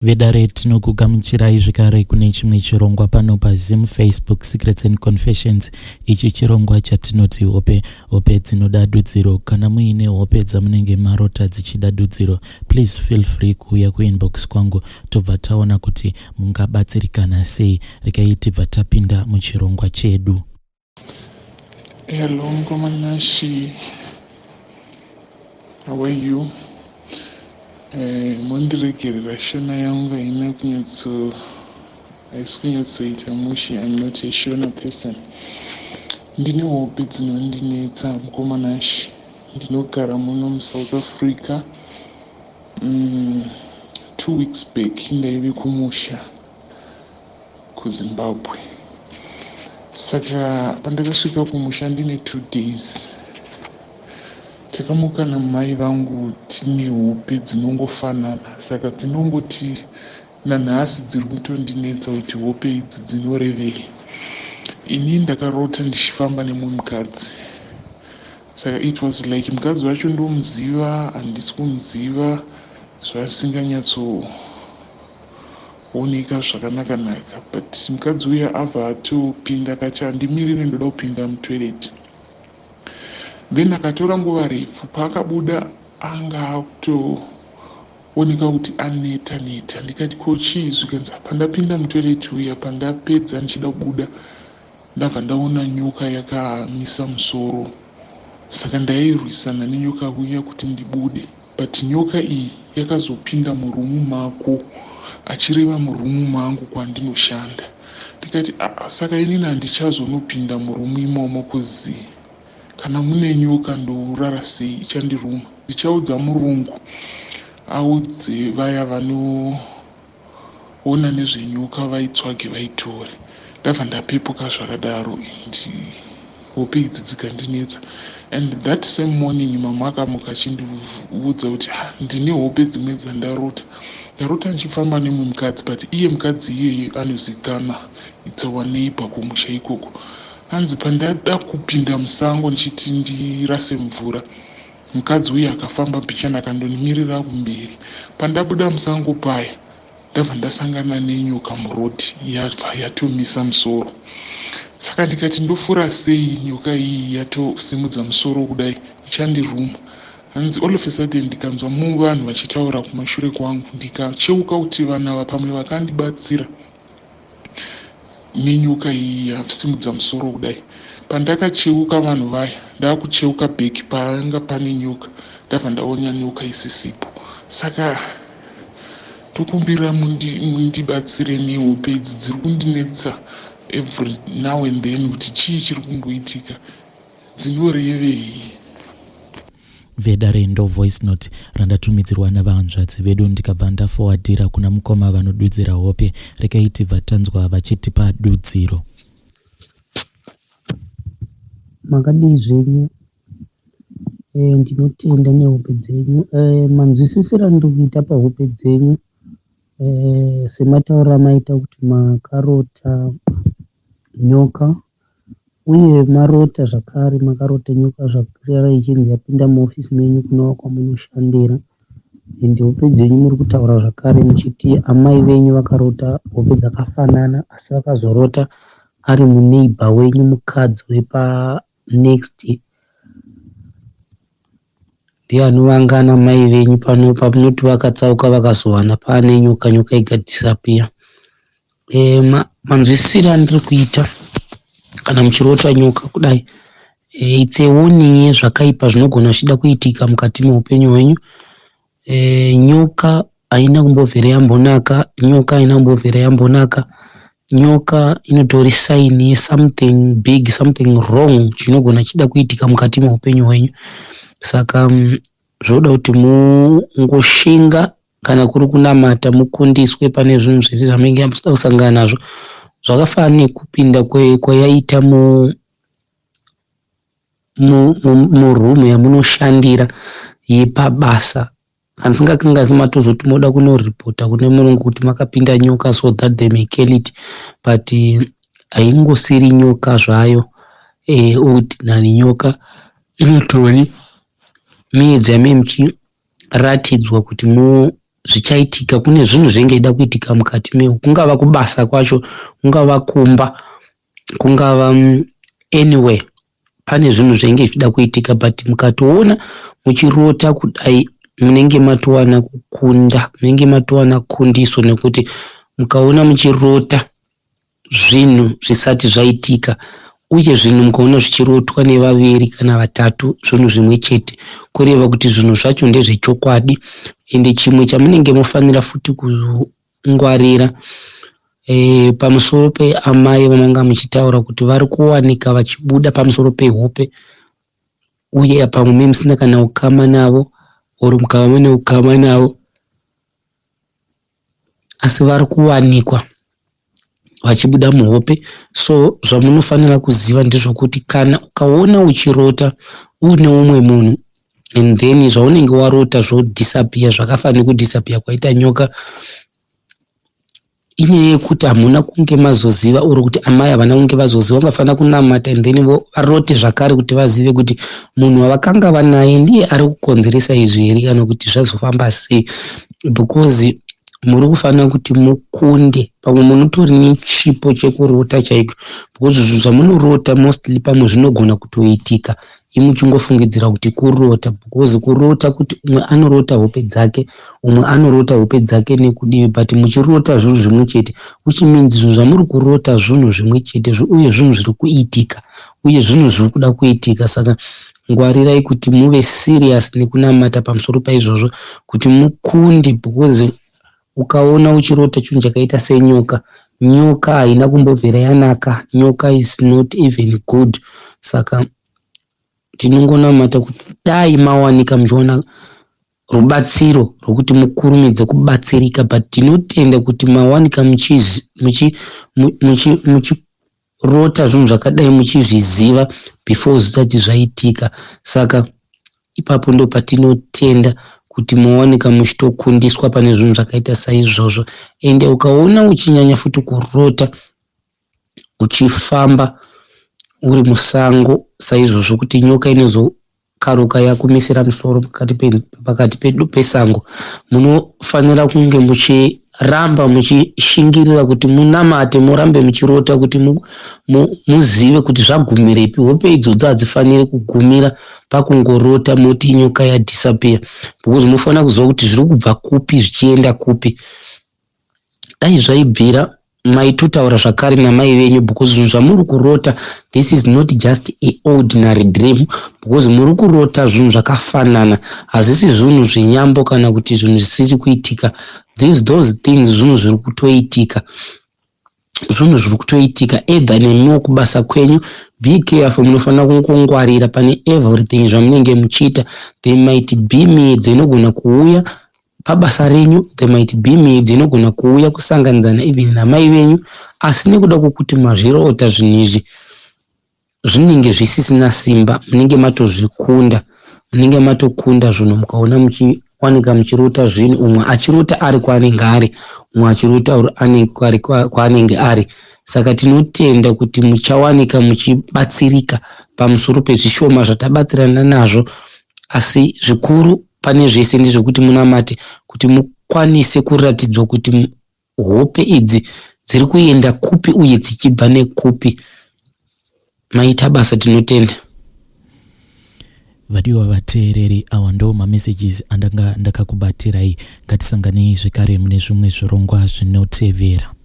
Vedare tinokugamuchirai zvekare kune chimwe chirongwa pano paZim Facebook Secrets and Confessions. Ichi chirongwa chatinoti hope hope dzinoda dudziro. Kana muine hope dzamunenge marota dzichida dudziro, please feel free kuuya kuinbox kwangu tobva taona kuti mungabatsirikana sei. Regai tibva tapinda muchirongwa chedu. Hello, Mkoma Nashi. How are you? Mondiregerera, Shona yangu haina kunyatso, haisi kunyatsoita mushe. I'm not a Shona person. Ndine hope dzinondinetsa, Mukoma Nashi. Ndinogara muno muSouth Africa. 2 weeks back ndaive kumusha kuZimbabwe. Saka pandakasvika kumusha ndine 2 days, takamuka namai vangu tine hope dzinongofanana. Saka tinongoti nanhasi dziri kutondinetsa kuti hope idzi dzinorevei. Ini ndakarota ndichifamba nemumwe mukadzi. Saka it was like mukadzi wacho ndomuziva, handisi kumuziva, zvasinganyatsooneka zvakanaka-naka. But mukadzi uya abva atopinda, akati, "Handimirire, ndoda kupinda mutoilet." Then akatora nguva refu. Paakabuda anga akutooneka kuti aneta neta. Ndikati, "Ko chii?" Zvikanzi, "Pandapinda mutoilet uya, pandapedza ndichida kubuda, ndabva ndaona nyoka yakamisa musoro. Saka ndairwisana nenyoka uya kuti ndibude, but nyoka iyi yakazopinda muroom mako," achireva muroom mangu kwandinoshanda. Ndikati, "Ah, saka inini handichazonopinda muroom imomo, kuzi kana mune nyoka ndorara sei? Ichandiruma. Ndichaudza murungu audze vaya vanoona nezvenyoka vaitsvage vaitore." Ndabva ndapepuka zvakadaro and hope idzi dzikandinetsa. And that same morning mama akamuka achindiudza kuti, "Ah, ndine hope dzimwe dzandarota. Ndarota ndichifamba nemumwe mukadzi, but iye mukadzi iyeye anozikanwa, it's our neighbor kumusha ikoko." Hanzi, "Pandada kupinda musango ndichiti ndirase mvura, mukadzi uyu akafamba mbichana akandonimirira kumberi. Pandabuda musango paya, ndabva ndasangana nenyoka muroad, yabva yatomisa musoro. Saka ndikati, ndofura sei nyoka iyi yatosimudza musoro kudai? Ichandiruma." Hanzi, "All of a sudden ndikanzwa muvanhu vachitaura kumashure kwangu. Ndikacheuka kuti vanhu ava pamwe vakandibatsira nenyoka iyi yasimudza musoro kudai. Pandakacheuka vanhu vaya, ndaakucheuka back paanga pane nyoka, ndabva ndaona nyoka isisipo. Saka tokumbira mundibatsire nehope idzi dziri kundinetsa every now and then, kuti chii chiri kumboitika, dzinorevei?" Vedare, ndo voice note randatumidzirwa navanzvadzi vedu, ndikabva ndaforwardira kuna mukoma vanodudzira hope. Regai tibva tanzwa vachitipa dudziro. Makadii zvenyu? Ndinotenda nehope dzenyu. Manzwisisiro andiri kuita pahope dzenyu, sematauriro amaita kuti makarota nyoka, uye marota zvakare, makarota nyoka zvakare ichinzi yapinda muofisi menyu kunova kwamunoshandira. Ende hope dzenyu muri kutaura zvakare muchiti amai venyu vakarota hope dzakafanana, asi vakazorota ari muneighbour wenyu, mukadzi wepanext, ndiye anovanga namai venyu. Pano pamunoti vakatsauka, vakazowana paane nyoka, nyoka ikadisappear. Manzwisisiro andiri kuita, kana muchirota nyoka kudai, it's a warning yezvakaipa zvinogona zvichida kuitika mukati meupenyu hwenyu. Nyoka haina kumbobvira yambonaka. Nyoka haina kumbobvira yambonaka. Nyoka inotori sign yesomething big, something wrong chinogona chida kuitika mukati meupenyu hwenyu. Saka zvoda kuti mungoshinga, kana kuri kunamata, mukundiswe pane zvinhu zvese zvamunenge muchida kusangana nazvo. Zvakafanana nekupinda kwayaita muroom yamunoshandira yepabasa. Kana musingakanganisi, matozoti moda kunoripota kune murungu kuti makapinda nyoka so that they may kill it, but haingosiri nyoka zvayo, ordinary nyoka. Inotori miedzo yamunenge muchiratidzwa kuti. zvichaitika kune zvinhu zvinenge ida kuitika mukati mewo kungava kubasa kwacho kungava kumba kungava anywhere pane zvinhu zvinenge zvichida kuitika but mukatoona muchirota kudai munenge matowana kukunda munenge matowana kundiso nekuti mukaona muchirota zvinhu zvisati zvaitika uye zvinhu mukaona zvichirotwa nevaviri kana vatatu zvinhu zvimwe chete kureva kuti zvinhu zvacho ndezvechokwadi ende chimwe chamunenge mofanira futi kungwarira e, pamusoro peamai vamanga muchitaura kuti vari kuwanika vachibuda pamusoro pehope uye pamwe me musina kana ukama navo or mukava mune ukama navo asi vari kuwanikwa vachibuda muhope so zvamunofanira kuziva ndezvokuti kana ukaona uchirota uine umwe munhu and then zvaunenge warota zvodisappear zvakafanira kudisappear kwaita nyoka inyaya yekuti hamuna kunge mazoziva uri kuti amai havana kunge vazoziva vangafanira kunamata and then varote zvakare kuti vazive kuti munhu wavakanga vanaye ndiye ari kukonzeresa izvi here kana kuti zvazofamba sei because muri kufanira kuti mukunde pamwe munotori nechipo chekurota chaiko because zvinhu zvamunorota mostly pamwe zvinogona kutoitika imi muchingofungidzira kuti kurota because kurota kuti umwe anorota hope dzake umwe anorota hope dzake nekudivi but muchirota zvinhu zvimwe chete which means zvinhu zvamuri kurota zvinhu zvimwe chete uye zvinhu zviri kuitika uye zvinhu zviri kuda kuitika saka ngwarirai kuti muve serious nekunamata pamusoro paizvozvo kuti mukunde because ukaona uchirota chinhu chakaita senyoka nyoka haina kumbobvira yanaka nyoka is not even good saka tinongonamata kuti dai mawanika muchiona rubatsiro rwokuti mukurumidze kubatsirika but tinotenda kuti mawanika muchirota zvinhu zvakadai muchizviziva before zvisati zvaitika saka ipapo ndo patinotenda kuti mawanika muchitokundiswa pane zvinhu zvakaita saizvozvo ende ukaona uchinyanya futi kurota uchifamba uri musango saizvozvo kuti nyoka inozokaruka yakumisira musoro pakati pedu pesango munofanira kunge muchiramba muchishingirira kuti munamate murambe muchirota kuti muzive kuti zvagumirepi hope idzodzo hadzifaniri kugumira pakungorota moti nyoka yadisappear because munofanira kuziva kuti zviri kubva kupi zvichienda kupi dai zvaibvira maitotaura zvakare namai venyu because zvinhu zvamuri kurota this is not just a ordinary dream because muri kurota zvinhu zvakafanana hazvisi zvinhu zvenyambo kana kuti zvinhu zvisiri kuitika those things zvinhu zviri kutoitika zvinhu zviri kutoitika either nemiwo kubasa kwenyu be careful munofanira kungongwarira pane everything zvamunenge muchiita there might be miedzo inogona kuuya pabasa renyu there might be miedzo inogona kuuya kusanganidzana even namai venyu asi nekuda kwokuti mazvirota zvinhu izvi zvinenge zvisisina simba munenge matozvikunda munenge matokunda zvinhu mukaona muchiwanika muchirota zvinhu umwe achirota ari kwaanenge ari umwe achirota ari kwaanenge ari saka tinotenda kuti muchawanika muchibatsirika pamusoro pezvishoma zvatabatsirana nazvo asi zvikuru pane zvese ndezvekuti munamate kuti mukwanise kuratidzwa kuti hope idzi dziri kuenda kupi uye dzichibva nekupi maita basa tinotenda vadiwa vateereri awa ndo mamessages andanga ndakakubatirai ngatisanganei zvekare mune zvimwe zvirongwa zvinotevera.